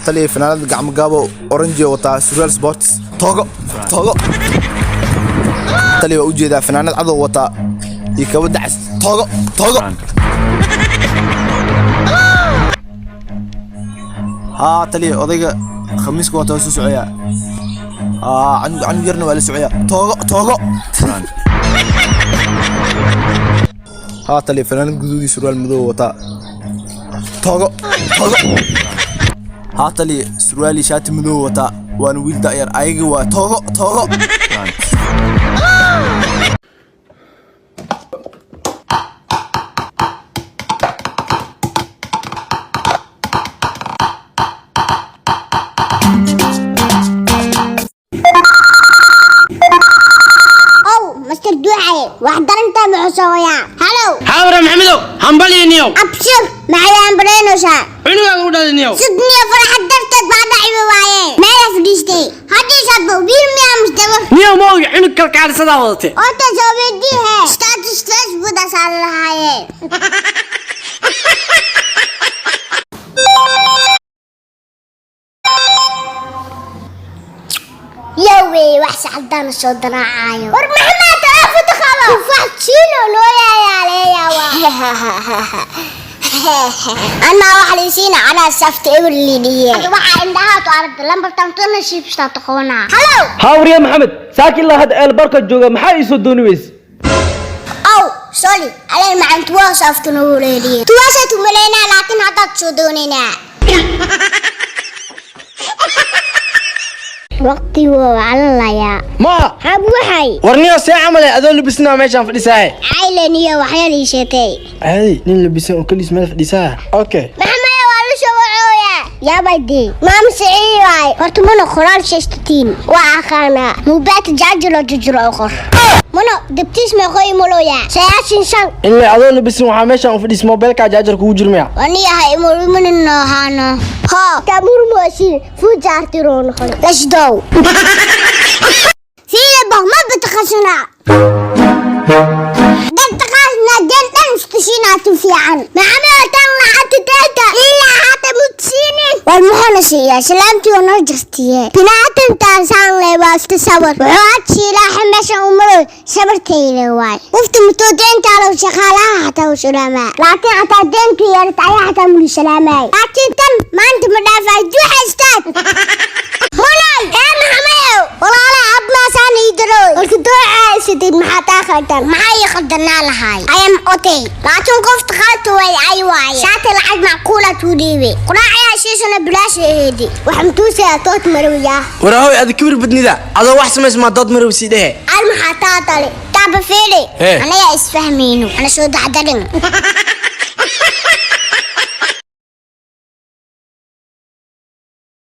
Taliya, fanaanada gacmo gaabo orange wataa, surwaal sports. Toogo, toogo. Taliya, waa ujeedaa, fanaanad cadow wataa iyo kabo dacas. Toogo, toogo. Haa taliya, odayga khamiiska wata waa soo socoyaa. Haa, canug canug yarna waa la socoyaa. Toogo, toogo. Haa taliya, fanaanad guduud iyo surwaal madow wataa. Toogo, toogo. Haa taliya, surwaal iyo shaati madow wataa, waana wiil da'yar. Ayaga waa. Toogo, toogo. Ow, Master Duuxaye, wax darantaa muxuu sooyaa? Halow. Xaawra Maxamedow, hambaliiniyow. Abshir, maxay ambaleynaysaa? Cunugaaga u dhaliniyow. Sudniyo farxad darteed baa dhaciba waaye. Meelaa fadhiistay. Haddii sadbo wiil miyaa musdaba? Niyow, ma ogi, cunug kalkaalisadaa wadatay. Horta soo weydii hee. Status Facebook asaa lahaayeen. Yowey, wax sacadaan soo daraacayo. War Maxamed, telefoonta qabo. Tufax Chino loo yaalayaa. Anaa waxa la siina anaa safta eber liidiye. Waxa indhaha to aragta lambartan tona shibsta taqoona. Hello. Hawriya Maxamed, saakin ilaa hadda eelbarka jooga, maxaa ii soo dooni weyse? Oh, sorry. Alay macaan tuwa safta noo leediye. Tuwa sa tumaleyna, laakiin haddaad soo doonaynaa. Waqtigu waa calalayaa. Ma Hab waxay. War niyow, see camale adoo labisnaa meeshaan fadhisaaye? Caylaniyo waxyar ii sheetay. Caadi nin labisan oo keliis meel fadhisaa, okay. Maxamed waa la soo wacooyaa. Yaabay. Maam sicii waay. Horta mana qoraal sheestatiin. Waa aqaanaa. Muubaata jaajilo jujuro qor. Mana dibtiis meeqo imoloya. 95. Ilaa adoo labisan waxaa meeshaan u fadhis, mobilka jaajar kugu jirmaya. Wani yahay imolumani noohaano. Ha. Tamur moosin fujaartiroon. Let's go. Fiila bah ma bitaqasuna. Dantaqaasna den dhan istusinaatu fiican. Maxamed, tan lacagta taata ilaa hata mudsiinin. War muxuuna siiyaa salaamtii oo noo jirtiye. Binaatantaasaan leh waa iska sawir. Wuxuu had shiilaaxa meesha umaro sabartayda waay. Wafti mutoo deentaalow shaqaalaha xataa u salaamaa. Laakiin xataa deentu yeerata ayaa xataa mulu salaamaay. Laakiin tan maanta ma dhaafay duuxa istaag. Mulay, ee Maxamedow, walaalaha abmaasaan ii daroy. Warka dooca sidid maxaa taa khaldan? Maxaa ii khaldanaa lahay? I am okay. Laakiin qofta khalta way ay waaye. Shaati lacag macquula tuu dhiibay. Quraacayaa shiisana bilaash aheedi. Wax mtuusaa tood marwiyaa. Warahoy, adi kibir badnida, adoo wax samays maa dood marow sii dhehe. Al maxaa taa tale? Taaba fiiri. Hee. Anaga isfahmayno. Ana soo dacdarin.